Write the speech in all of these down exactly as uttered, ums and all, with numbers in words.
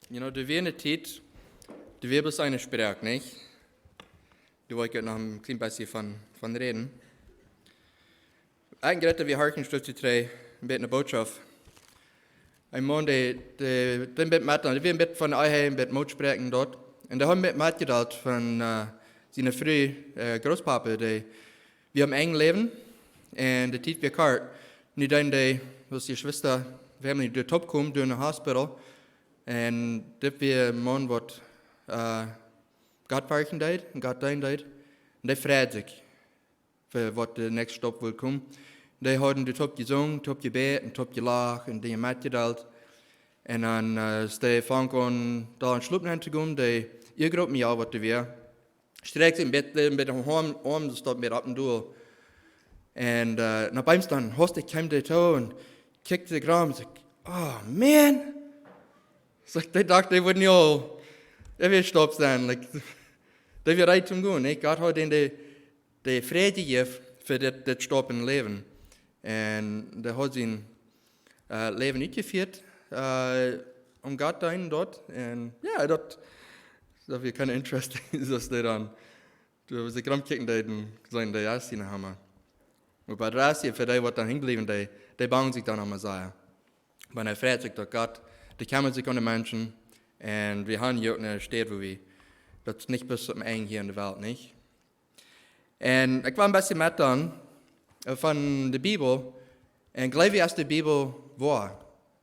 You know, doa wia eene Tiet, doa wia bloos eene Sproak, nich? Doa well ekj noch een kjlien bät von, von räden. Ekj un Greta, wie horchten een Stootje trigj, een bät eene Botschaft. Een Maun, dee, dee, dee een bät met, dee wia een bät von Ehe, een bät Moot spräakjen doa. Un dee haud een bät metjedeelt von, äh, siene Fru, äh, Grootpapa, dee wia aum Enj läwen. Un de Tiet wia kort. Nu dan dee, aus Jeschwista, wie haben nu de Top komen, doa em Hospital. Un dit wia een Maun, waut, äh, Gott horchen deed un Gott deenen deed. Un dee freid sikj fa waut de näakjste Stap wudd komen. Dee hauden doa toop jesungen, toop jebät un toop jelacht un Dinja metjedeelt. Un dan, äh, aus dee funk aun, doa en Schlop nenn to gonen, dee, ea groot mie aul waut doa wia, strakjt sikj een bät, een bät aum Oam, Oam, soo stonen wie opp dän Dool. Un, äh, no biem stonen, haustich kjeem dee too un kjikjt sikj rom un sajcht: "Oh, Maun." Sajcht, dee docht, dee wudd nu aul, dee wia jestoawen sennen, like, dee wia reed toom gonen, nä? Gott haud am dee, dee Fräd jejäft fa dit, dit Stopp em Läwen. Un dee haud sien, äh, Läwen utjefieet, äh, om Gott to deenen doa. Un jo, daut, daut wia kjeen interesting, soo aus dee dan, doa sikj romkjikjen deed un säden, dee es hia noch emma. Oba daut es hia fa dee, waut dan hinjebläwen, dee, dee bangen sikj dan emma sea. Oba hee freit sikj daut Gott, dee kjemmat sikj om de Menschen. Un wie haben hia uk eene Städ, wua wie, daut es nich bloos aum Enj hia en de Welt, nich? Un ekj wull een bät met dan, äh, von de Bibel. Un jleew wie, es de Bibel woa?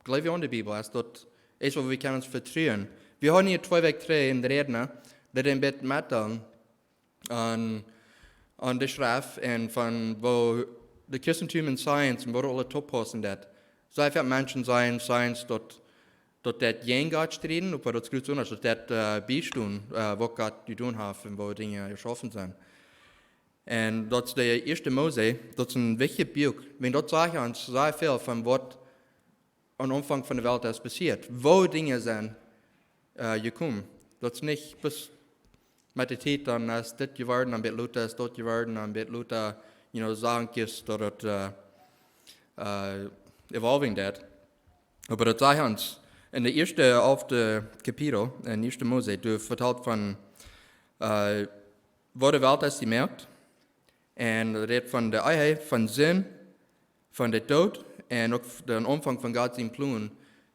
Jleew wie aun de Bibel, es daut es, wua wie kjennen ons vetruen? Wie hauden hia twee Wäakj trigj een Rädna, dee deed een bät met dan aun, aun de Schreft un von woo de Christentum un Science un woo daut aules toopaussen deit. Sea väl Menschen sajen, Science daut, daut deit jäajen Gott strieden, oba daut es goot soo, daut deit, äh, biestonen, äh, waut Gott jedonen haft un woo Dinja jeschaufen sent. Un daut es de ieeschte Mose, daut es een wichtjet Buak. Wan daut sajcht ons sea väl von waut aum Aunfank von de Welt es passieet, woo Dinja sent, äh, jekomen. Daut es nich bloos met de Tiet, dan es dit jeworden, dan een bät lota es daut jeworden, dan een bät lota, you know, Sachen es daut, daut, äh, äh, evolving deit. Oba daut sajcht ons en de ieeschte alfte Kapitel, en ieeschte Mose, doa vetalt von, äh, woo de Welt es jemoakt. Un rät von de Ehe, von Sind, von de Doot un uk dän Aunfank von Gott sien Plon,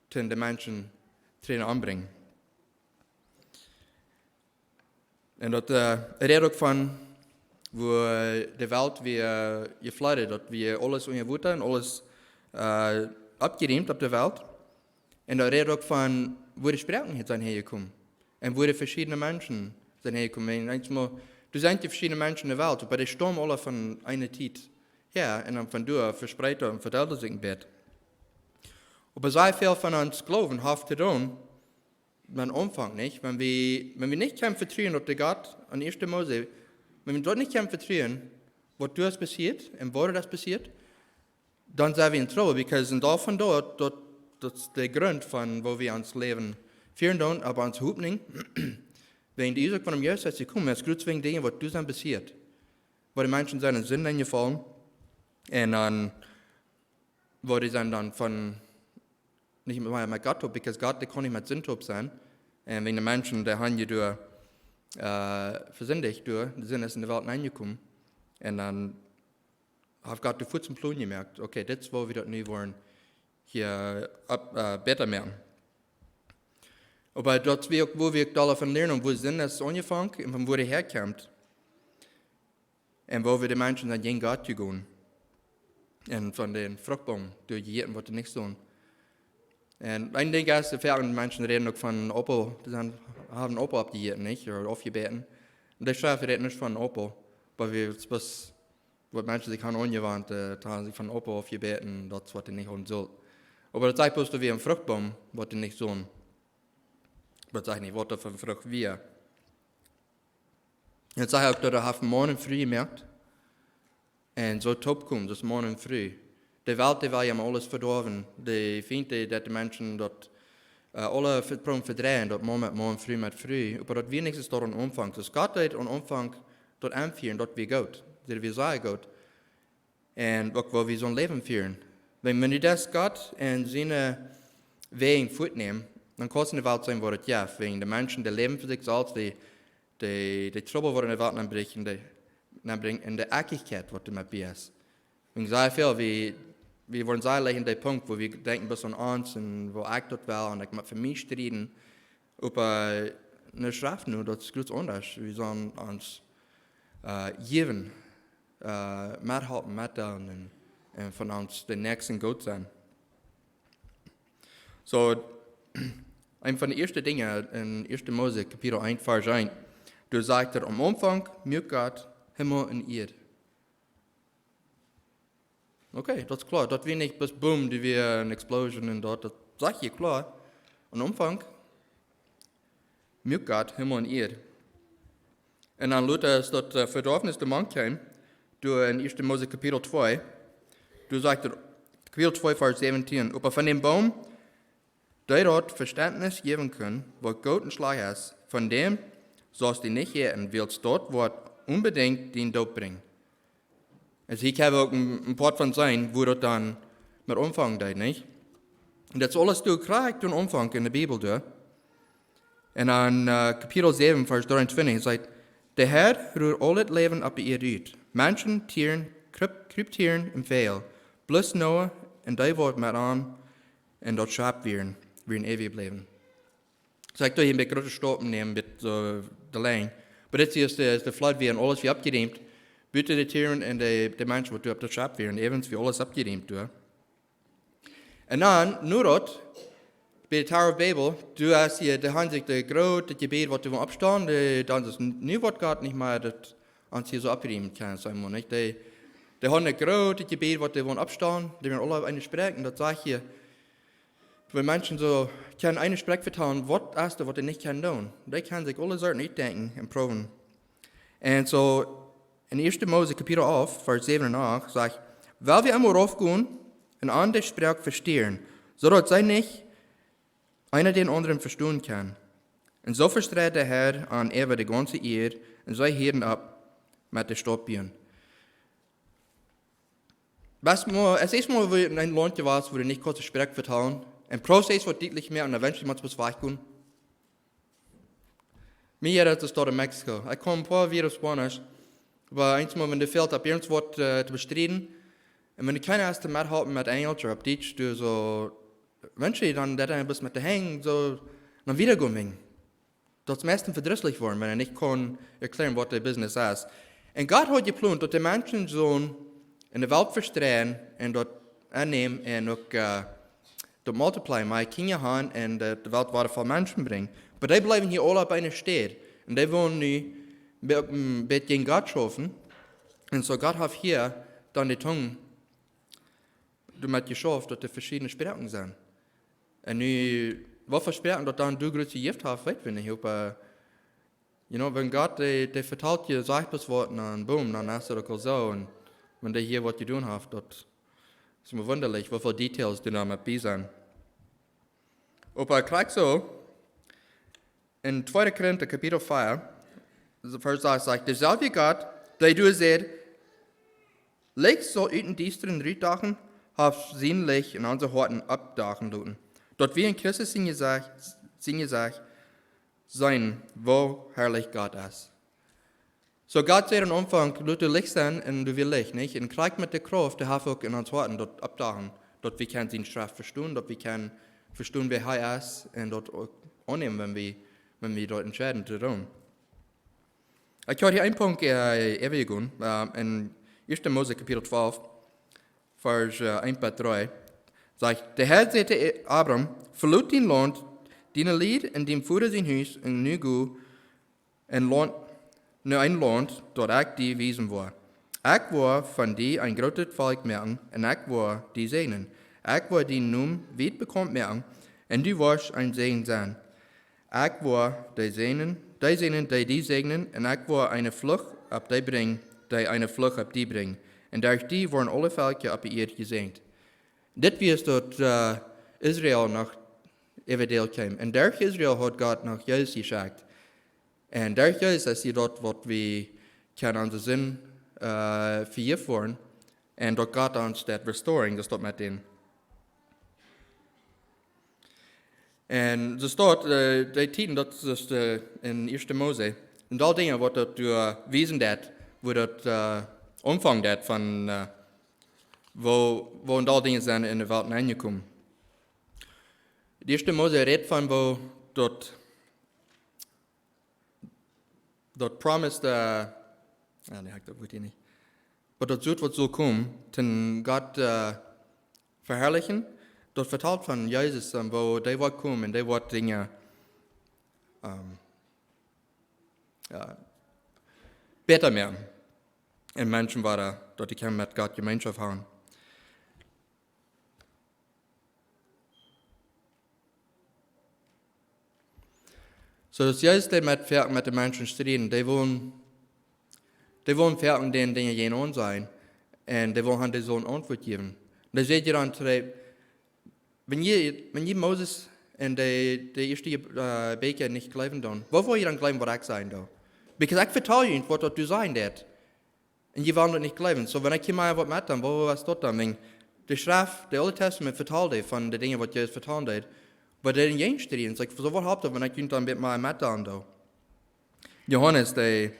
toom de Menschen trigj aunbrinjen. Un daut, äh, rät uk von woo de Welt wia jeflooden, daut wia aules unja Wota un aules, äh, aufjeriemt opp de Welt. Un daut rät uk von woo de Sproaken hia sent häajekomen. Un woo de veschiedne Menschen sent häajekomen. Un eemol, doa sent de veschiedne Menschen en de Welt, oba dee stonen aule von eene Tiet häa. Un dan von doa vespreet un vedeelt sikj een bät. Oba sea väl von ons Gloowen haft to doonen met dän Aunfank, nich? Wan wie, wan wie nich kjennen vetruen opp dän Gott aun ieeschte Mose, wan wie doa nich kjennen vetruen, waut doa es passieet un woo daut es passieet, dan sent wie en Trubbel, because en Deel von daut, daut, daut es de Grunt von woo wie ons Läwen fieren doonen, oba ons Hopninj, wäajen de Uasoak wuarom Jesus es jekomen, es groot wäajen Dinja waut doa sent passieet. Woo de Menschen sent en Sind enjefollen, un dan, woo dee sent dan von, nich mea met Gott toop, because Gott, dee kaun nich met Sind toop sennen. Un wäajen de Menschen, dee haben je doa, äh, vesindicht doa, de Sind es en de Welt enjekomen. Un dan haft Gott doa fuaz een Plon jemoakt. Okay, dit es woo wie daut nu wellen hia opp, äh, bäta moaken. Oba daut es uk, woo wie uk doa von lieren, woo Sind es aunjefongen un von woo dee häakjemt. Un woo wie de Menschen sent jäajen Gott jegonen. Un von dän Fruchtboom, doa jejäten, waut dee nich sullen. Un een Dinkj es, väle Menschen räden uk von Aupel, dee sent, haben Aupel oppjejäten, nich? Ooda oppjebäten. Un de Schreft rät nich von Aupel, oba wie, daut es waut Menschen sikj haben aunjewant, äh, daut see von Aupel oppjebäten, daut es waut dee nich haben sullen. Oba daut sajcht bloos, daut wia een Fruchtboom, waut dee nich sullen. Daut sajcht nich, waut daut fa eene Frucht wia. Un daut sajcht uk, daut hee haft Maun un Fru jemoakt. Un soo toop kjeemen, daut es Maun un Fru. De Welt, dee well je mau aules vedoawen. De Fient, dee, daut de Menschen daut, äh, aule ve-, proowen vedreien, daut Maun met Maun, Fru met Fru. Oba daut wia nich soo aum Aunfank. Daut Gott deed aum Aunfank daut enfieren, daut wia goot. Daut wia sea goot. Un uk woo wie soon Läwen fieren. Wan, wan du daut Gott un siene Wäaj fuatnämen, Dan kaust du en de Welt seenen, waut et jeft. Wäajen de Menschen, dee läwen fa sikj selfst, dee, dee, dee Trubbel, waut en de Welt nenbrinjt, dee, nenbrinjt, un de Ieejichkjeit, waut doa met bie es. Wäajen sea väl, wie, wie woaren sea leicht en dän Punkt, wua wie denkjen, bloos aun ons un woo ekj daut well un ekj mott fa mie strieden. Oba, äh, en de Schreft nu, daut es gaunz aundasch. Wie sellen ons, äh, jäwen, äh, methalpen, metdeelen un, un von ons dän Näakjsten goot sennen. Soo, eent von de ieeschte Dinja en ieeschte Mose, Kapitel eent, Varsch eent, doa sajcht et: "Aum Aunfank muak Gott Himmel un Ieed." Okay, daut es kloa. Daut wia nich bloos boom, doa wia ne Explosion un daut, daut sajcht hia kloa. Aum Aunfank muak Gott Himmel un Ieed. Un dan lota es daut, äh, Vedoafnis doa mank kjeem, doa en ieeschte Mose Kapitel twee, doa sajcht et, Kapitel twee, Varsch säwentieen: "Oba von dän Boom, dee daut Vestentnis jäwen kunn, waut goot un schlajcht es, von däm saust du nich äten, wiels daut woat onbedinjt dän Doot brinjen." Aulsoo hia kjenn wie uk en, en Poat von seenen, woo daut dan met aunfangen deed, nich? Un daut es aules doa krakjt aum Aunfank en de Bibel doa. Un dan, äh, Kapitel säwen, Varsch dreeuntwintich, sajcht: "De Herr ruad aul daut Läwen opp de Ieed ut. Menschen, Tieren, Krup-, Krupptieren un Väajel. Bloos Noah un dee, waut met am en daut Schepp wieren, wieren eewich jebläwen." Soo, ekj doo hia een bät groote Staupen nämen met, äh, de Lenj. Oba dit es de, de Flood wia un aules wia oppjerieemt. Buta de Tieren un de, de Menschen, waut doa opp daut Schepp wieren. Äwent wia aules oppjerieemt doa. Un dan, nu daut, bie de Tower of Babel, doa es hia, doa hauden see daut groote Jebäd, waut doa oppstund, de, dan es nu, waut Gott nich mea daut ons hia soo oppriemen kaun, saj wie mol, nich? Dee, dee hauden daut groote Jebäd, waut doa oppstund, dee wieren aula eene Sproak, daut sajcht hia, wua Menschen soo kjennen eene Sproak vetalen, waut es doa, waut dee nich kjennen doonen. Dee kjennen sikj aule Sorten utdenkjen un proowen. Un soo, en ieeschte Mose Kapitel alf, Varsch säwen un acht, sajcht: "Well wie emol raufgonen un an de Sproak vestieren, soo daut see nich eena dän aundren vestonen kaun." Un soo vestreid de Herr an äwa de gaunze Ieed, un see hieeden opp met de Staut buen. Best mol, es ieescht mol, wua du en een Launt wieescht, wua du nich kaust de Sproak vetalen, un proowst waut dietlich moaken, un dan wensch du, du motst bloos wajchgonen. Mie jeit daut soo en Mexiko. Ekj kaun een poa Wieed Spanisch, oba eensmol, wan du fält opp irjentwaut, äh, to bestriewen, un wan du kjeena hast to methalpen met Enjelsch ooda opp Dietsch, du soo, wensch du dan, daut du bloos met de Henj soo, dan wieda gonen. Daut es meist vedrisslich woaren, wan eena nich kaun erkjlären, waut de business es. Un Gott haud jeplont, daut de Menschen soo en de Welt vestreien un daut aunnämen un uk, äh, daut multiply, mea Kjinja haben un de, de Welt wieda voll Menschen brinjen. Oba dee bleewen hia aula opp eene Städ. Un dee wullen nu be-, een bät jäajen Gott schaufen. Un soo Gott haft hia dan de Tung doamet jeschauft, daut doa veschiedne Sproaken sent. Un nu, waut fa Sproaken daut dan doa jrod jejäft haft, weet wie nich. Oba, äh, you know, wan Gott, dee, dee vetalt die, sajcht bloos waut, dan boom, dan es et uk aul soo. Un wan dee hia waut jedonen haft, daut es mie wundalich, waut fa details doa noch met bie sent. Oba krakjt soo, en tweede Korinta Kapitel vea, Varsch sas sajcht: "Deselwja Gott, dee doa säd: Licht saul ut dän Diestren rutdachen, haft sien Licht en onse Hoaten oppdachen loten, daut wie en Christus sien Jesecht, sien Jesecht seenen, woo harlich Gott es." Soo Gott säd aum Aunfank: "Lot doa Licht sennen", un doa wia Licht, nich? Un krakjt met de Krauft, dee haft uk en ons Hoaten daut oppdachen, daut wie kjennen siene Schreft vestonen, daut wie kjennen vestonen, wäa hee es, un daut uk aunnämen, wan wie, wan wie daut entscheiden to doonen. Ekj haud hia een Punkt, äh, äwajegonen, äh, en ieeschte Mose Kapitel twalf, Varsch, äh, eent bat dree, sajcht: "De Herr säd to Abram: Veloot dien Launt, diene Lied un dien Voda sien Hus, un nu go en Launt, no een Launt, daut ekj die wiesen woa. Ekj woa von die een grootet Volkj moaken, un ekj woa die säajnen. Ekj woa dienen Nomen wiet bekaunt moaken, un du woascht een Säajen sennen. Ekj woa dee säajnen, dee säajnen, dee die säajnen, un ekj woa eene Fluch opp dee brinjen, dee eene Fluch opp die brinjen. Un derch die woaren aule Velkja opp de Ieed jesäajent." Dit wia daut, äh, Israel no Äwadäl kjeem. Un derch Israel haud Gott noch Jesus jeschekjt. Un derch Jesus es hia daut, waut wie kjennen onse Sind, äh, vejäft woaren. Un daut Gott ons daut restoring, daut es daut met dän. Un soo steit, äh, dee Tieden, daut es, äh, en Ieeschte Mose. Un aul Dinja waut daut doa wiesen deit, woo daut, äh, aunfangen deit von, äh, woo, woo en aul Dinja sent en de Welt aunjekomen. De Ieeschte Mose rät von woo daut, daut promised, äh, jo, nä, ekj, daut weet ekj nich. Oba daut sull, waut sull komen, toom Gott, äh, veharlichen, daut vetalt von Jesus un woo dee woat komen un dee woat Dinja, ähm, jo, bäta moaken. Un Menschen woaren, daut dee kjennen met Gott Jemeenschoft haben. Soo daut Jesus dee met, met de Menschen strieden, dee wullen, dee wullen foaken dän Dinja jäajenaun sennen. Un dee wullen an dee soone Auntwuat jäwen. Un dee säd hia dan trigj, wan jie, wan jie Moses un de, de ieeschte, äh, Bieekja nich jleewen doonen, woo woa jie dan jleewen waut ekj sajen doo? Because ekj vetal junt waut daut to sennen deit. Un jie wellen daut nich jleewen. Soo, wan ekj hia mau waut met doo, woo es daut dan? Wan de Schreft, de Oole Tastament vetalt von de Dinja waut Jesus vetalen deed, oba dee jäajenstrieden. Soo, ekj, soo waut halpt daut, wan ekj junt dan een bät mau met doo? Johanes, de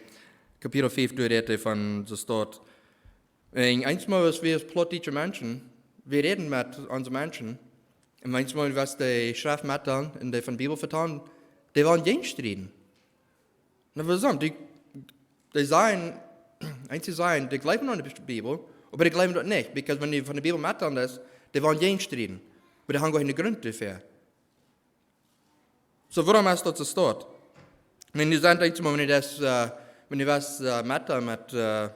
Kapitel fief, doa rät hee von, soo steit. Un eensmol aus wie aus plautdietsche Menschen, wie räden met onse Menschen, un eensmol waut de Schreft met doonen un dee von Bibel vetalen, dee wellen jäajenstrieden. Na, wuarom? Dee, dee sajen, eensje sajen, dee jleewen aun de Bibel, oba dee jleewen daut nich, because wan dee von de Bibel met doonen es, dee wellen jäajenstrieden. Oba dee haben goanich eenen Grunt doafäa. Soo, wuarom es daut soo steit? Wan du sajen, denkjst du mau, wan du daut, äh, wan du waut, äh, met, äh, met, äh,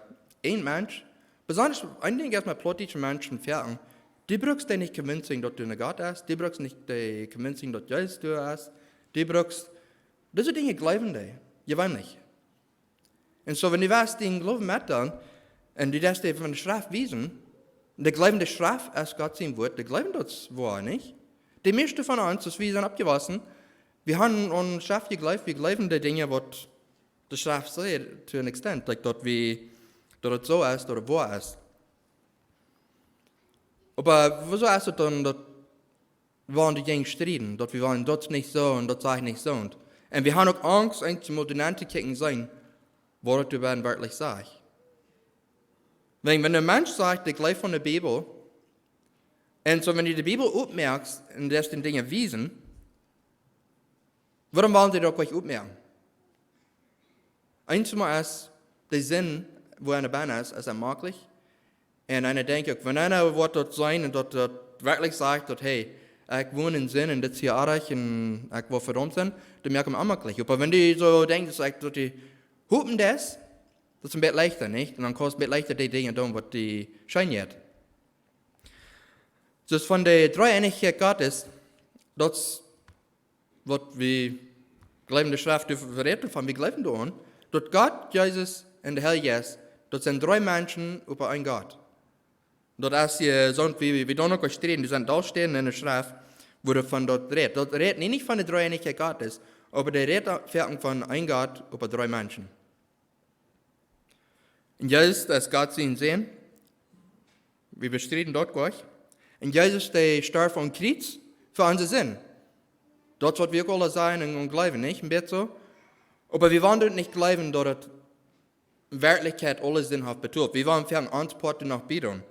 een Mensch, besonda een Dinkj es met plautdietsche Menschen foaken, du brukst dee nich convincing daut doa een Gott es, du brukst nich dee convincing daut Jesus doa es, du brukst, dise Dinja jleewen dee, jeweenlich. Un soo, wan du waut dän Gloowen met doonen, un du deist dee von de Schreft wiesen, dee jleewen de Schreft aus Gott sien Wort, dee jleewen daut es woa, nich? De mieeschte von ons, aus wie sent oppjewossen, wie haben aun de Schreft jejleeft, wie jleewen de Dinja waut de Schreft sajcht, to an extent, like, daut wie, daut et soo es, daut et woa es. Oba wuarom es et dan daut wie wellen doajäajen strieden, daut wie wellen, daut es nich soo un daut sajcht nich soo. Un wie haben uk Angst, eensmol doa nenn to kjikjen sennen, waut et doa werkjlich sajcht. Wan, wan een Mensch sajcht, ekj jleew aun de Bibel, un soo, wan du de Bibel oppmoakst un deist dän Dinja wiesen, wuarom wellen dee daut nich oppmoaken? Eensmol es de Sind, woo eena bennen es, es onmäajlich. Un eena denkjt uk, wan eena woat daut seenen un daut, daut werkjlich sajcht daut, hey, ekj won en Sind un dit es hia oaj un ekj woa vedaumt sennen, dan moakt et onmäajlich. Oba wan du soo denkjst, daut ekj daut dee hopen deist, daut es een bät leichta, nich? Un dan kaust een bät leichta dee Dinja doonen waut die scheen jeit. Soo von de Dreeeenichkjeit Gottes, daut es waut wie jleewen, de Schreft, dee rät von, wie jleewen doaraun, daut Gott, Jesus un de Heilje Jeist, daut sent dree Menschen opp een Gott. Daut es hia soo, wie, wie, wie doonen uk strieden, dee sent aul Städen en de Schreft, woo doavon daut rät. Daut rät nich, nich von de Dreeeenichkjeit Gottes, oba dee rät foaken von een Gott opp dree Menschen. Un Jesus es Gott sien Sän. Wie bestrieden daut nich. Un Jesus, dee storf aum Kjriez fa onse Sind. Daut es waut wie uk aule sajen un, un jleewen, nich? Een bät soo. Oba wie wellen daut nich jleewen, daut et en Werkjlichkjeit aule Sind haft betolt. Wie wellen fa ons Poat noch biedroagen.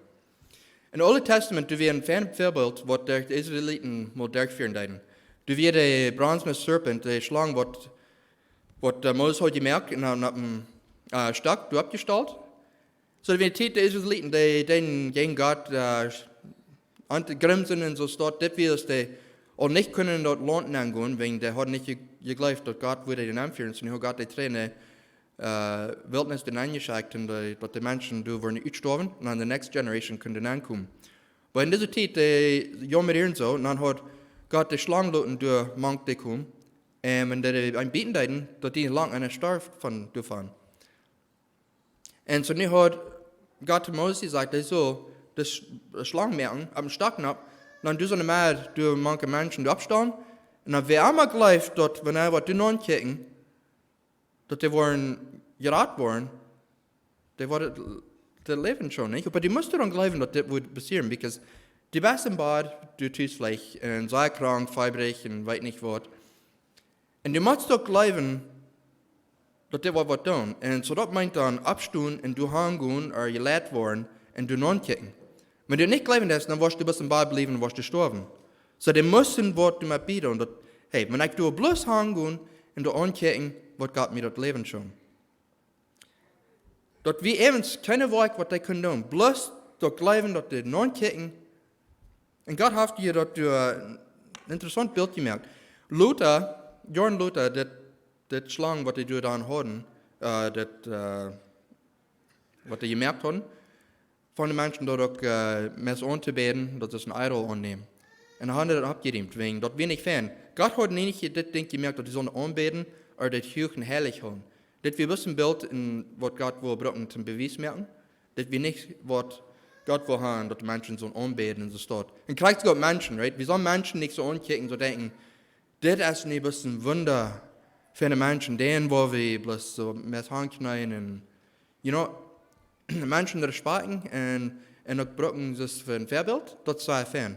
Em Oolen Tastament, doa wia een fein Väabilt, waut de Israeliten mol derchfieren deeden. Doa wia de bronze Serpent, de Schlang, waut, waut, äh, Moses haud jemoakt un dan opp een, äh, Stock doa oppjestalt. Soo, doa wia de Tiet, de Israeliten, dee, dee jäajen Gott, äh, aun to grimsen un soo steit, dit wia daut dee aul nich kunnen daut Launt aungonen, wäajen dee hauden nich je-, jejleeft, daut Gott wudd dee aunfieren. Soo, nu haud Gott dee trigj enne äh, Wiltnis doa nenn jeschekjt un dee, daut de Menschen doa wudden utstorwen un dan de next generation kunn doa nenn komen. Oba en dise Tiet, dee jaumrden soo, un dan haud Gott de Schlang loten doa mank dee komen. Un wan dee an bieten deeden, daut dee lang aun storf von doavon. Un soo nu haud Gott to Moses jesajcht, dee sull de Sch-, Schlang moaken, opp een Stock nopp, dan doo soo ne Mauer doa mank de Menschen doa oppstalen. Un dan wäa emma jleeft, daut wan hee woat doa nenn kjikjen, daut dee woaren jerat woaren, dee woaren daut Läwen schoon, nich? Oba dee musten dan jleewen, daut dit wudd passieren, because Du best em Bad, du tust veleicht, un sea krank, fiebrich un weet nich waut. Un du motst uk jleewen, daut dit woat waut doonen. Un soo daut meent dan oppstonen un doa hangonen, ooda jeleit woaren un doa naunkjikjen. Wan du nich jleewen deist, dan woascht du bloos em Bad bliewen un woascht du stoawen. Soo, dee musten waut doamet bie doonen, daut, hey, wan ekj doa bloos hangonen un doa aunkjikjen, woat Gott mie daut Läwen schonen. Daut wia eewent kjeen Woakj, waut dee kunnen doonen. Bloos daut jleewen, daut dee naunkjikjen. Un Gott haft hia daut, äh, een interessaunt Bilt jemoakt. Luther, John Luther, dit, dit Schlang, waut dee doa dan hauden, äh, dit, äh, waut dee jemoakt hauden, von de Menschen daut uk, äh, met auntobäden, daut es een Idol aunnämen. Un dan hauden dee daut aufjerieemt, wäajen daut wia nich fein. Gott haud nich dit Dinkj jemoakt, daut dee sullen aunbäden, ooda dit huach un heilich hoolen. Dit wia bloos een Bilt, waut Gott wull brucken toom Bewies moaken. Dit wia nich, waut Gott wull haben, daut de Menschen sullen aunbäden un soo waut. Un krakjt soo uk Menschen, right? Wie sellen Menschen nich soo aunkjikjen, soo denkjen, dit es nich bloos een Wunda fa de Menschen, dee woa wie bloos soo met hankjneeen un, you know, Menschen respakjten un, un uk brucken daut fa een Väabilt, daut es sea fein.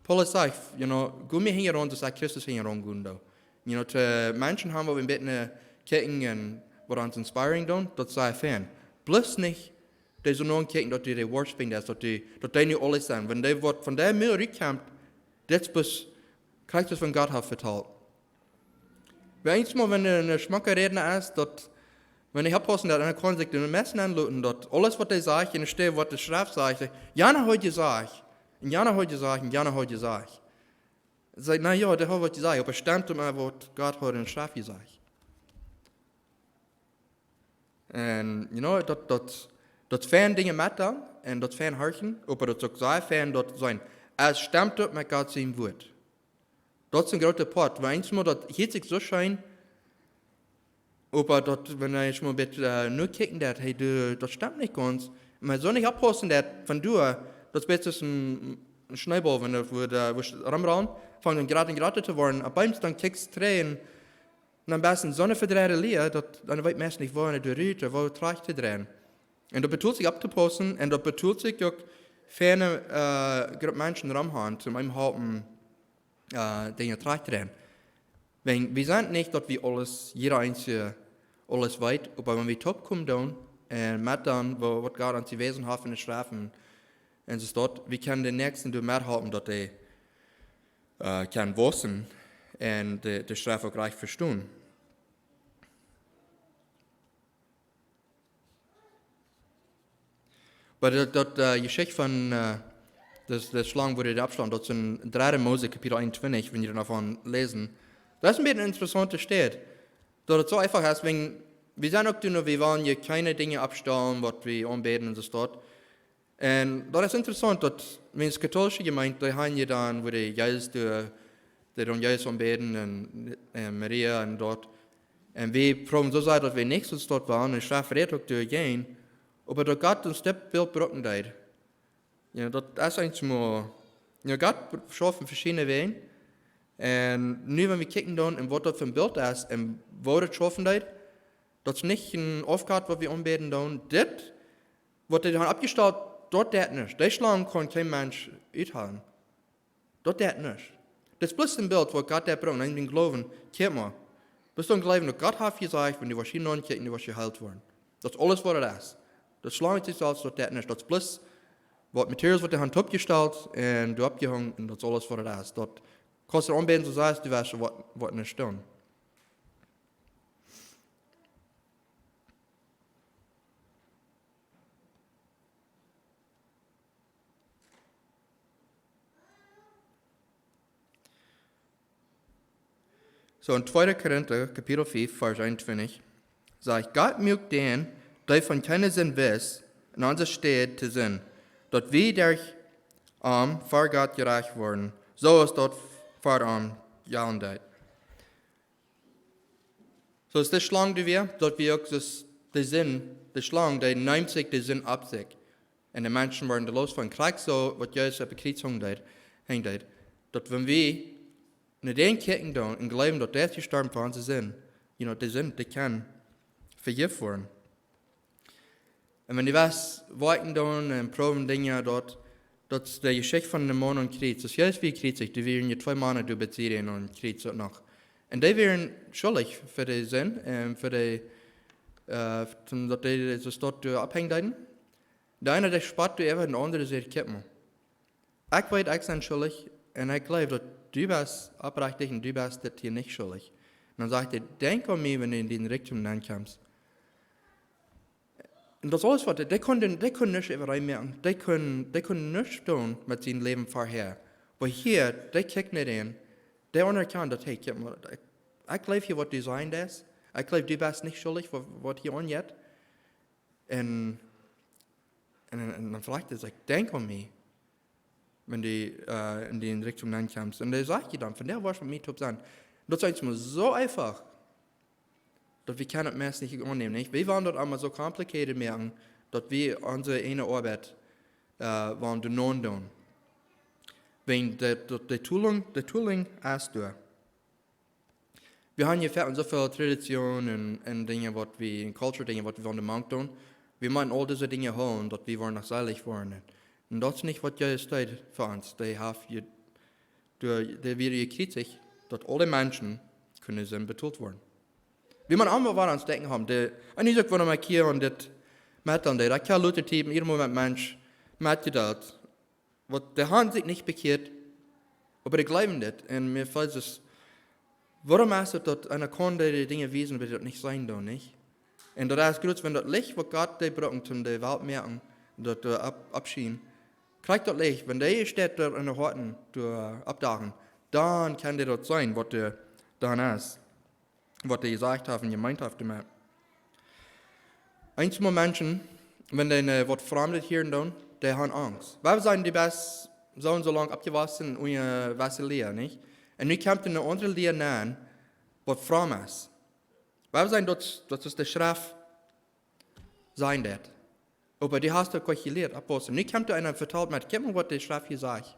Paulus sajcht, you know, go mie hinjaraun, soo aus Christus hinjaraun jinkj. You know, to Menschen haben, waut wie een bät, äh, kjikjen un waut ons inspiring doonen, daut es sea fein. Bloos nich dee soo aunkjikjen, daut dee de worst thing es, daut dee, daut dee nu aules sent. Wan dee waut von dee Mul rutkjemt, dit es, krakjt soo aus Gott haft vetalt. Wie eensmol, wan een, een schmocka Rädna es, daut, wan ekj oppaussen deed, dan kaun sikj de Menschen aunloten, daut aules, waut dee sajcht, enne Städ, waut de Schreft sajcht, jana haud jesajcht, un jana haud jesajcht, un jana haud jesajcht. Sajcht, na jo, dee haud waut jesajcht, oba stemt daut met waut Gott haud enne Schreft jesajcht? Un, you know, daut, daut, daut es fein Dinja met dan, un daut es fein horchen, oba daut es uk sea fein daut seenen. Daut stemt daut met Gott sien Wuat. Daut es een groota Poat, wiels eensmol daut hieet sikj soo scheen, oba daut, wan eena eensmol een bät, äh, nokjikjen deed, hey, du, daut stemt nich gaunz. Oba soo nich oppaussen deed, von du, daut es een bät soo aus een, een Schneebol, wan du, wua du, wua du romrennst, fangt dan jrata un jrata to woaren, opp eemol dan kjikjst trigj un dan best du en soone vedreide Lia, daut, dan weetst meist nich, wua du rut, wua trigj to dreien. Un daut bediet sikj opptopaussen, un daut bediet sikj uk feine, äh, Grupp Menschen romhaulen, toom eenem halpen, äh, Dinja trigj to dreien. Wan, wie sent nich daut wie aules, jieda eensje aules weet, oba wan wie toopkomen doonen, un met dan, wua, waut Gott ons jewäsen haft enne Schreft, un soo daut, wie kjennen dän Näakjsten doamet halpen, daut hee, äh, kaun wausen un de, de Schreft uk rajcht vestonen. Oba daut, daut, äh, Jeschicht von, äh, daut, daut Schlang, wua dee oppstaunt, daut es en dredde Mose, Kapitel eenuntwintich, wan jie doa noch von läsen. Daut es een bät eene interessaunte Städ. Daut et soo eefach es, wan, wie sent uk doa, wie wellen hia kjeene Dinja oppstalen, waut wie aunbäden un soo waut. Un daut es interessaunt, daut wan de kautoolische Jemeent, dee haben hia dan, wua dee Jesus, dee, dee doonen Jesus aunbäden un, un Maria un daut. Un wie proowen soo sea, daut wie nich soo waut wellen, un Schreft rät uk doajäajen, oba daut Gott ons dit Bilt brucken deed. Jo, daut es eensmol, jo, Gott schauft en veschiedne Wäaj. Un nu, wan wie kjikjen doonen, un waut daut fa een Bilt es, un woo daut schaufen deed, daut es nich een Aufgott, waut wie aunbäden doonen. Dit, waut dee haben oppjestalt, daut deit nuscht. Dee Schlang kaun kjeen Mensch uthoolen. Daut deit nuscht. Daut es bloos een Bilt, waut Gott deed brucken. Un dän Gloowen, kjikj mol. Bloos dän Gloowen, daut Gott haft jesajcht, wan du woascht hia naunkjikjen, du woascht jeheelt woaren. Daut es aules, waut et es. Daut Schlang sikj selfst, daut deit nuscht. Daut es bloos waut Materials, waut dee haben oppjestalt un doa oppjehongen, un daut es aules, waut et es. Daut kaust du aunbäden, soo aus du west, waut, waut nich steit. Soo en tweede Korinta, Kapitel fiew, Varsch eenuntwintich, sajcht: Gott muak dän, dee von kjeene Sind wist, en onse Städ to Sind, daut wie derch am ver Gott jerajcht woaren, soo aus daut ver am jellen deed. Soo aus de Schlang, dee wia, daut wia uk soo aus de Sind, de Schlang, dee neem sikj de Sind opp sikj. Un de Menschen wieren doa loos von, krakjt soo, waut Jesus opp daut Kjriez hunk deed, hunk deed. Daut wan wie no dän kjikjen doonen un jleewen, daut hee es jestorwen fa onse Sind, you know, de Sind, dee kaun vejäft woaren. Un wan du west woakjen doonen un proowen Dinja doa, Daut es de Jeschicht von dän Maun aum Kjriez. Daut es, hee wia jekjriezicht, doa wieren je twee Mana doa bie Syrien aum Kjriez uk noch. Un dee wieren schuldich fa de Sind un fa de, äh, daut dee, daut dee doa opphenjen deeden. De eene, dee spott doa äwa, un de aundre säd: "Kjikj mol, ekj weet, ekj sie schuldich, un ekj jleew, daut du best oprechtich un du best dit hia nich schuldich." Un dan sajcht hee: "Denkj aun mie, wan du en dän Rikjdom nenn kjemst." Un daut es aules, waut dee, dee kunnen, dee kunnen nuscht äwareen moaken. Dee kunnen, dee kunnen nuscht doonen met sien Läwen verhäa. Oba hia, dee kjikjt no dän, dee aunerkjant daut: "Hey, kjikj mol, ekj, ekj jleew hia, waut du sajen deist. Ekj jleew, du best nich schuldich, waut, waut hia aunjeit." Un, un, un dan froagt hee: "Denkj aun mie, wan du, äh, en dee Rikjdom nenn kjemst." Un hee sajcht je dan: "Vondoag woascht met mie toop sennen." Daut es eemol soo eefach, daut wie kjennen daut meist nich aunnämen, nich? Wie wellen daut aulemol soo kompliziert moaken, daut wie onse eejne Oabeit, äh, wellen doa nenn doonen. Wäajen de, de, de Tooling, de Tooling es doa. Wie haben hia foaken soo väl Tradition un, un Dinja, waut wie, un Culture Dinja, waut wie wellen doa mank doonen. Wie motten aul dise Dinja hoolen, daut wie woaren noch seelich woaren. Un daut es nich, waut Jesus deed fa ons. Dee haft je, doa, dee wia jekjriezicht, daut aule Menschen kunnen sien betolt woaren. Wie motten aulemol waut aun ons denkjen haben. De, un ekj saj, wan ekj hia aun dit met aun denkj, ekj hab lota Tieden, jieda Moment Mensch, met je daut, waut, dee haben sikj nich bekjieet, oba dee jleewen dit. Un mie felt et, wuarom es et, daut eena kaun dee, dee Dinja wiesen, oba dee daut nich seenen doonen, nich? Un daut es jrod, wan daut Licht, waut Gott dee brukt, om de Welt moaken, daut doa opp, oppschienen, kjricht daut Licht, wan dee steit doa en de Hoaten doa oppdoagen, dan kaun dee daut seenen, waut doa dan es, waut dee jesajcht haft un jemeent haft doamet. Eenjemol Menschen, wan dee, äh, waut Framdet hieren doonen, dee haben Angst. Wie sajen, du best soo un soo lang oppjewossen en eene jewesse Lia, nich? Un nu kjemt eene aundre Lia nenn, waut framd es. Wie sajen, daut, daut es de Schreft, sajen daut. Oba du hast daut goot jelieet, oppaussen. Nu kjemt doa eena un vetalt met: "Kjikj mol, waut de Schreft hia sajcht."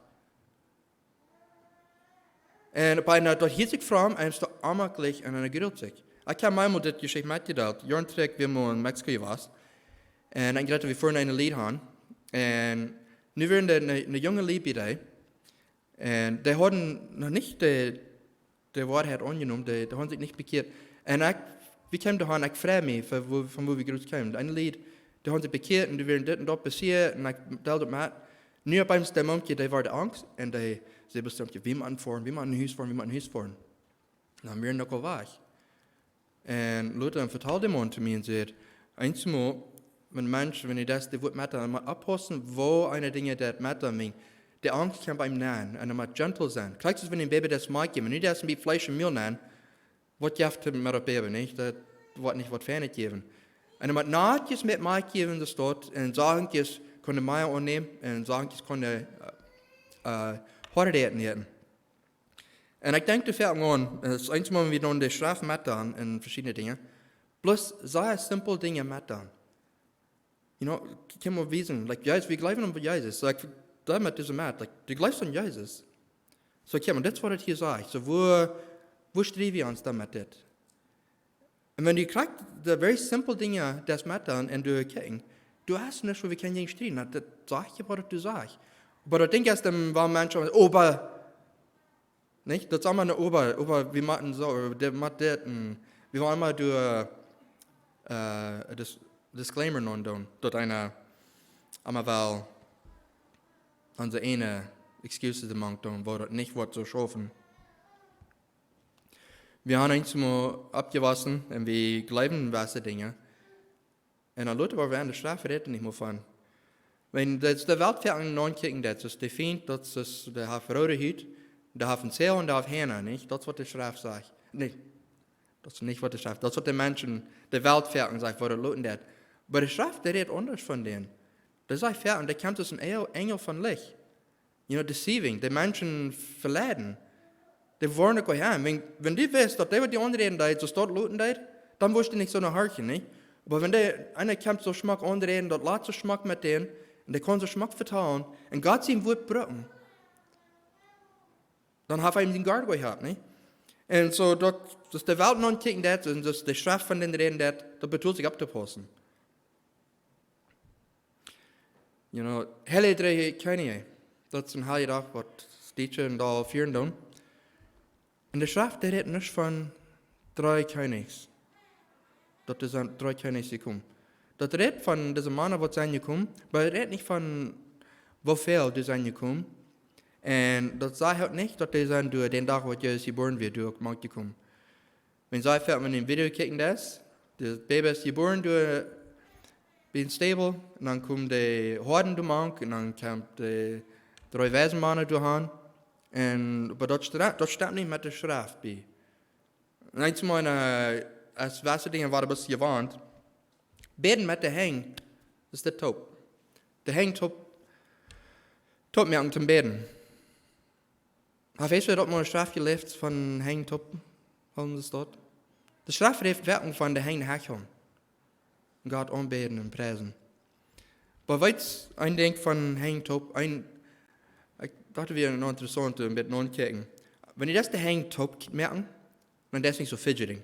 Un opp eemol, daut hieet sikj framd, un es doa onjemaklich un eena grult sikj. Ekj hab mol dit Jeschicht metjedeelt. Joaren trigj, wie wieren en Mexiko jewast. Un ekj jleew, wie fuaren eene Lied aun. Un nu wieren doa eene, eene junge Lied bie dee. Un dee hauden noch nich de, de Woarheit aunjenomen, dee, dee hauden sikj nich bekjieet. Un ekj, wie kjeemen doa aun, ekj freid mie fa wua, von wua wie jrod kjeemen. Een Lied, dee hauden sikj bekjieet un dee wieren dit un daut passieet un ekj deeld daut met. Nu opp eemol es de Momkje, dee wort angst un dee, see bestemmt: "Wie motten foaren, wie motten no Hus foaren, wie motten no Hus foaren." Dan wieren dee uk aul wajch. Un lota dan vetald de Maun to mie un säd: "Eenjemol, wan Menschen, wan dee daut, dee woat met, dan mott oppaussen, woo eena Dinja daut met, dan wan de Angst kjemt bie am nenn, un dan mott gentle sennen. Krakjt soo aus wan een Baby daut Malkj jeft, wan dee daut een bät Fleesch un Mäl nenn, waut jeft et met daut Baby, nich? Daut woat nich waut Fienet jäwen. Un dan mott Nachtjes met Malkj jäwen, daut steit, un Sachenjes kaun de Mama aunnämen, un Sachenjes kaun de, äh, äh, Hoadeet äten." Un ekj denkj doa foaken aun, daut es eenjemol, wan wie dan de Schreft metdeelen un veschiedne Dinja. Bloos sea simpel Dinja metdeelen. You know, kjennen wie wiesen, like, Jesus, wie jleewen aun Jesus. So, ekj, doamet es et met, like, du jleefst aun Jesus. So, kjikj mol, dit es, waut et hia sajcht. So, wua, wua striew wie ons dan met dit? Un wan du krakjt de very simple Dinja daut metdeelen un du kjikjen, du hast nuscht, wua wie kjennen jäajen strieden. Na, daut sajcht je, waut du sajchst. Oba daut Dinkj es dan, wua Menschen, oba, nich? Daut es aulemol een oba, oba wie motten soo, oba dee mott dit, un wie wellen aulemol doa, äh, dis-, disclaimer nenn doonen, daut eena aulemol well onse eejne excuses doamank doonen, wua daut nich woat soo schaufen. Wie haben eenjemol oppjewossen un wie jleewen jewesse Dinja. Un dan lota, wua wie aun de Schreft räden, nich mea von. Wan de, de Welt foaken aunjekjikjt, daut es de Fient, daut es, dee haft roode Hut, dee haft een Säajel un dee haft Hoanen, nich? Daut es, waut de Schreft sajcht. Nä, daut es nich, waut de Schreft, daut es, waut de Menschen, de Welt foaken sajcht, wua daut loten deit. Oba de Schreft, dee rät aundasch von dän. Dee sajcht foaken, dee kjemt aus een Enjel, Enjel von Licht. You know, deceiving, de Menschen veleiden. Dee woaren uk aun. Wan, wan du weetst, daut dee, waut die aunräden deit, soo steit loten deit, dan woascht du nich soo no horchen, nich? Oba wan dee, eena kjemt soo schmock aunräden, daut lat soo schmock met dän, un dee kaun soo schmock vetalen, un Gott sien Wuat brucken, dan haft hee am dän Gart jehaut, nich? Un soo daut, daut de Welt aunjekjikjt deit, un daut de Schreft von dän räden deit, daut betolt sikj opptopaussen. You know, Heilje Dree Kjennichs. Daut es een Heiljedach, waut Stietsche un Dol fieren doonen. Un de Schreft, dee rät nich von dree Kjennichs. Daut es aun dree Kjennichs jekomen. Daut rät von dise Mana, waut sent jekomen, oba daut rät nich von woo väl doa sent jekomen. Un daut sajcht uk nich, daut dee sent doa dän Dach, waut Jesus jebuaren wort, doa uk mank jekomen. Wan see foaken, wan du een Video kjikjen deist, daut Baby es jebuaren doa bie een Stäbel, un dan komen de Hoaden doa mank, un dan kjemt de dree Weisen Mana doa han. Un, oba daut stra-, daut stemt nich met de Schreft bie. Un eent von miene, äh, aus waut Dinja, waut ekj jewant, bäden met de Henj, es de Toop. De Henj toop, toop moaken toom bäden. Hab jie daut mol Schreft jeläst von Henj toop? Waut es daut? De Schreft rät werkjlich von de Henj hoochhoolen. Gott aunbäden un priesen. Oba weetst, een Dinkj von Henj toop, een, ekj docht, daut wia interessaunt, een bät notookjikjen. Wan du daut de Henj toop moakst, dan es daut nich soo fidgeting.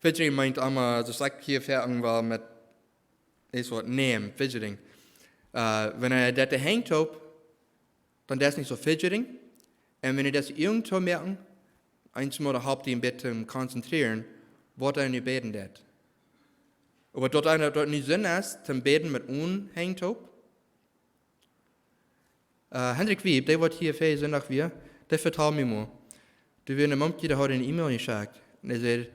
Fidgeting meent emma, daut ekj hia foaken well met, es waut, name, fidgeting. Äh, wan du daut de Henj toop, dan es daut nich soo fidgeting. Un wan du daut de Uagen toomoakst, eent mol halpt die een bät konzentrieren, waut eena nu bäden deit. Oba daut eena daut nich Senn es, toom bäden met de Henj toop. Äh, Hendrik Wieb, dee waut hia väajen Sindach wia, dee vetald mie mol. Doa wia een Mumkje, dee haud eene E-Mail jeschekjt. Un dee säd,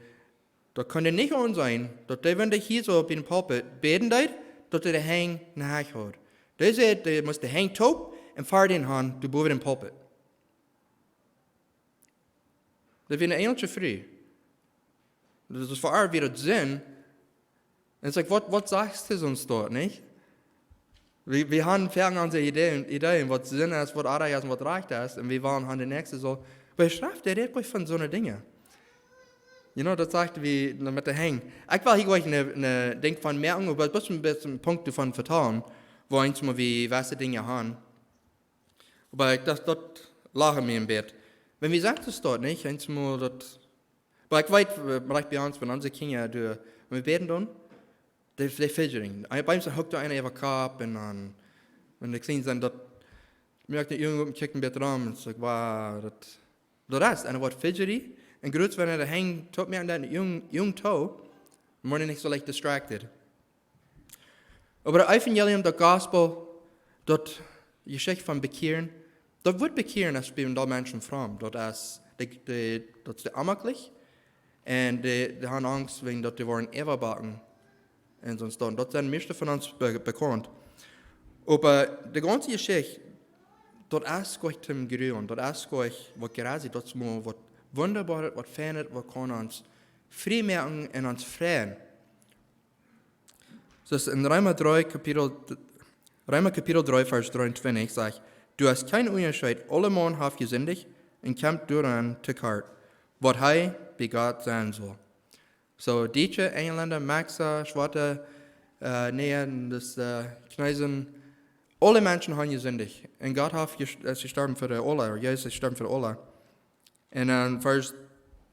daut kunn nich aundasch sennen, daut dee, wan dee hia soo opp een Pulpit bäden deed, daut dee de Henj enne Henj haud. Dee säd, dee must de Henj toop un ver dän han, doa bowen dän Pulpit. Daut wia eene enjelsche Fru. Daut es fa äa wia daut Senn. Un ekj säd, waut, waut sajchst du soont doa, nich? Wie, wie haben foaken onse Iedeeen, Iedeeen, waut Senn es, waut oajch es un waut rajcht es. Un wie wellen han de näakjste soo. Oba de Schreft, dee rät nich von soone Dinja. You know, daut sajcht wie, na, met de Henj. Ekj well hia jlikj een, een Dinkj von moaken, oba daut es een bät een Punkt doavon vetalen, woo eemol wie waut Dinja han. Oba ekj docht, daut lach mie een bät. Wan wie sajen, daut steit nich, eemol daut, oba ekj weet, äh, rajcht bie ons, wan onse Kjinja, dee, wan wie bäden doonen, dee, dee fidgeting. Bie ons huckt doa eena äwa Kopp un dan, wan dee kjlien sent, daut moakt de Uagen opp un kjikjen een bät rom un saj ekj, wow, daut, daut es, un daut woat fidgety. Un jrod wan de Henj toop moaken, dan de Uagen, Uagen too, woaren dee nich soo leicht distracted. Oba daut Evangelium, daut Gospel, daut Jeschicht von Bekjieren, daut woat bekjieren aus bie een Deel Menschen fromm. Daut es de, de, daut es de onjemakjlich. Un dee, dee haben Angst, wäajen daut dee woaren äwabacken. Un soont dan. Daut sent de mieeschte von ons be-, bekaunt. Oba de gaunze Jeschicht, daut es nich toom jrulen, daut es nich waut jrulich, daut es mau waut wundaboaret, waut fienet, waut kaun ons frie moaken un ons freien. Soo aus en Reema dree, Kapitel, Reema Kapitel dree, Varsch dreeuntwintich sajcht: "Du hast kjeen Unjascheet, aulemaun haft jesindicht un kjemt doaraun to kort, waut hee bie Gott sennen saul." Soo, Dietsche, Enjlenda, Meksa, Schwoate, äh, Neea, daut, äh, Kjinesen, aule Menschen haben jesindicht. Un Gott haft jes-, es jestorwen fa de aule, Jesus es jestorwen fa de aule. Un dan Varsch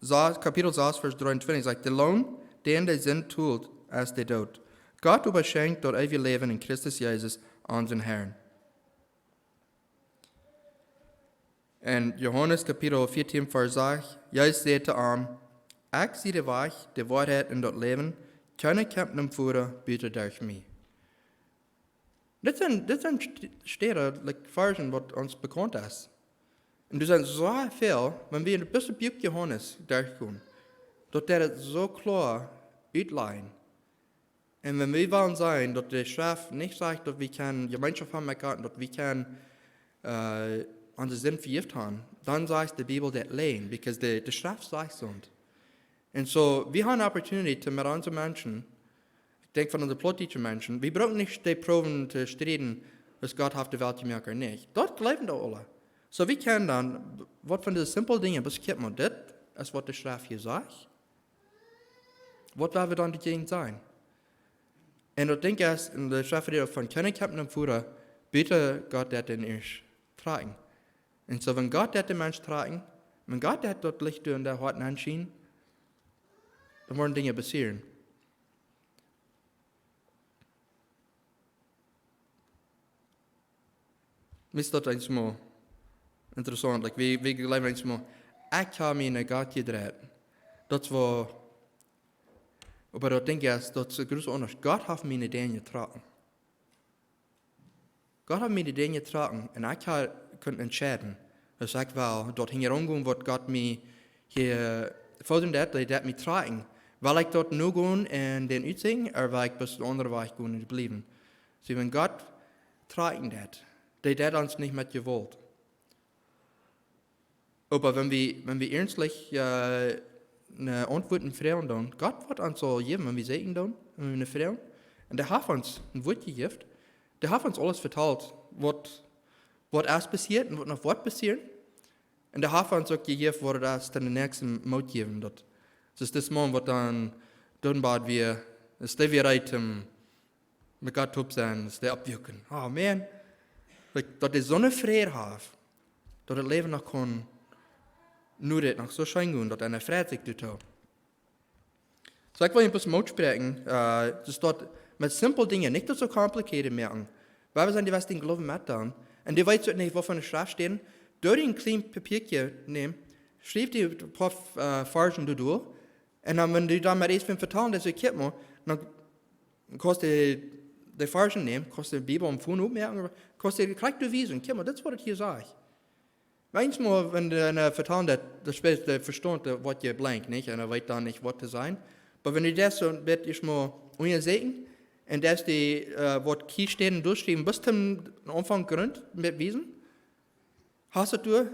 sas-, Kapitel sas, Varsch dreeuntwintich sajcht: "De Loon, dän de Sind tolt, es de Doot. Gott oba schenkjt daut eewje Läwen en Christus Jesus, onsen Herrn." En Johanes Kapitel vieetieen, Varsch sas, Jesus säd to am: "Ekj sie de Wajch, de Woarheit un daut Läwen. Kjeena kjemt nom Voda, buta derch mie." Dit sent, dit sent St-, Städen, like, Varschen, waut ons bekaunt es. Un doa sent soo väl, wan wie en de Bibel Johanes derchgonen, daut deit daut soo kloa utlajen. Un wan wie wellen sajen, daut de Schreft nich sajcht, daut wie kjennen Jemeenschoft haben met Gott, daut wie kjennen, äh, onse Sind vejäft haben, dan sajcht de Bibel daut läajen, because de, de Schreft sajcht soont. Un soo, wie haben eene Opportunity to met onse Menschen, ekj denkj von onse plautdietsche Menschen, wie brucken nich dee proowen to strieden, aus Gott haft de Welt jemoakt ooda nich. Daut jleewen dee aule. Soo, wie kjennen dan, waut von dise simple Dinja, bloos kjikj mau, dit es waut de Schreft hia sajcht. Waut woa wie dan doajäajen sajen? Un daut Dinkj es, en de Schreft rät von kjeena kjemt nom Voda, buta Gott deit dän ieescht trakjen. Un soo, wan Gott deit dän Mensch trakjen, wan Gott deit daut Licht derch daut Hoat nenn schienen, dan woaren Dinja passieren. Mie es daut eensmol interessaunt, like, wie, wie jleewen eensmol, ekj hab mie no Gott jedreit. Daut es woo, oba daut Dinkj es, daut es een groota Unjascheet. Gott haft mie no dän jetrocken. Gott haft mie no dän jetrocken un ekj hab kunt entscheiden, aus ekj well daut hinjaraun gonen, waut Gott mie hia fodren deed, dee deed mie trocken. Well ekj daut nu gonen un dän utsieekjen, ooda well ekj bloos een aundren Wajch gonen un bliewen? See, wan Gott trocken deed, dee deed ons nich met Jewault. Oba wan wie, wan wie iernstlich, äh, ne Auntwuat froagen doonen, Gott woat ons aul jäwen, wan wie säkjen doonen, wan wie froagen. Un dee haft ons een Wuat jejäft. Dee haft ons aules vetalt, waut, waut es passieet un waut noch woat passieren. Un dee haft ons uk jejäft, waut daut es, dän näakjsten Moot jäwen. Daut, daut es dis Maun, waut dan, dan bad wie, es dee wia reed, om met Gott toop sennen, es dee oppwuaken. Oh man. Like, daut dee soone Fräd haft, daut daut Läwen noch kaun, nu dit noch soo scheen gonen, daut eena freit sikj doatoo. So, ekj well een bät Moot spräakjen, äh, daut daut met simple Dinja, nich daut soo complicated moaken. Wiels wie sent dee, waut dän Gloowen met doonen. Un dee weeten uk nich, waut fa eene Schreft steit. Doo dee een kjlien Papiakje nämen, schriew dee een poa, äh, Varzen doa derch. Un dan, wan du dan met eent von vetalen, dan saj ekj: "Kjikj mol," dan kaust du dee Varzen nämen, kaust du de Bibel aum Phone opmoaken, kaust du krakjt doa wiesen: "Kjikj mol, dit es waut et hia sajcht." Eensmol, wan du, äh, vetalen daut, daut spelt de Vestaunt, äh, waut je blank, nich? Un hee weet dan nich, waut to sajen. Oba wan du daut soo een bät ieescht mol unjasäkjen, un daut dee, äh, waut hia steit derchschriewen, bat toom Aunfank Grunt met wiesen, hast du,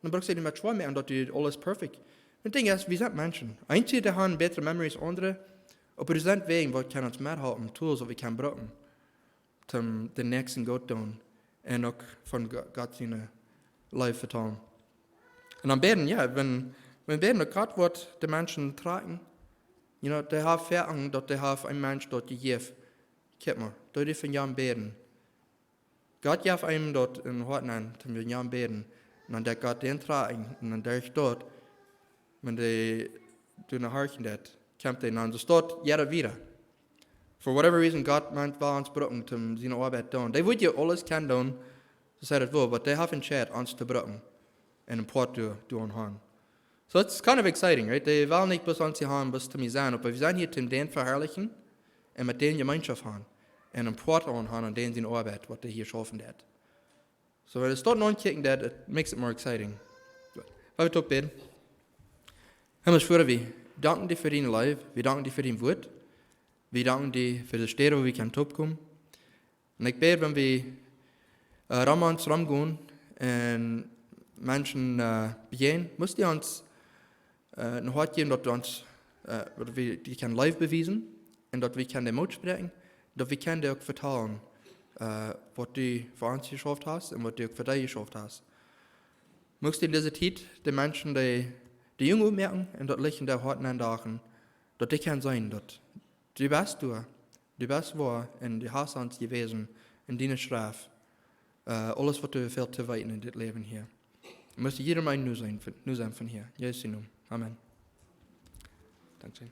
dan bruckst du nich mea schwoa moaken, daut du aules perfekt. Daut Dinkj es, wie sent Menschen. Eenje haben bätre Memory aus aundre, oba doa sent Wäaj, waut kjennen ons methalpen, Tools, waut wie kjennen brucken, om dän Näakjsten goot doonen un uk von Go-, Gott siene Leew vetalen. Un dan bäden, jo, wan, wan bäden, daut Gott woat de Menschen trocken, you know, dee haft Veroachten, daut dee haft een Mensch daut jejäft. Kjikj mol, doo dee von am bäden. Gott jeft eenem daut em Hoat aun, toom von am bäden. Un dan deit Gott dän trocken, un dan derch daut, wan dee doa horchen deit, kjemt dee aun de Staut, jo, daut wada. For whatever reason, Gott meent, well ons brucken, om siene Oabeit to doonen. Dee woat je aules kjennen doonen, soo sajcht et woll, oba dee haft entscheit, ons to brucken. Un een Poat doa, doa aun han. So it's kind of exciting, right? Dee well nich bloos ons hia han, bloos toom hia sennen, oba wie sent hia toom dän veharlichen un met dän Jemeenschoft han. Un een Poat aun han aun dän siene Oabeit, waut dee hia schaufen deit. So, wan wie daut nu aunkieken, that it makes it more exciting. Lot ons toop bäden. Himmlische Voda, wie danken die fa diene Leew, wie danken die fa dien Wuat, wie danken die fa de Städ, wua wie kjennen toopkomen. Un ekj bäd, wan wie, äh, rom ons romgonen un Menschen, äh, bejäajnen, must du ons, äh, een Hoat jäwen, daut wie ons, äh, daut wie die kjennen Leew bewiesen un daut wie kjennen dee Moot spräakjen, daut wie kjennen dee uk vetalen, äh, waut du fa ons jeschauft hast un waut du uk fa dee jeschauft hast. Muchst du en dise Tiet de Menschen, dee, dee jung opmoaken un daut Licht en äa Hoat nendachen, daut dee kjennen seenen, daut du best doa, du best woa un du hast ons jewäsen en diene Schreft, äh, aules, waut doa fält to weeten en dit Läwen hia. Muchst du jiedem eenen nu seenen von, nu seenen von hia. En Jesus sienen Nomen. Amen. Dankscheen.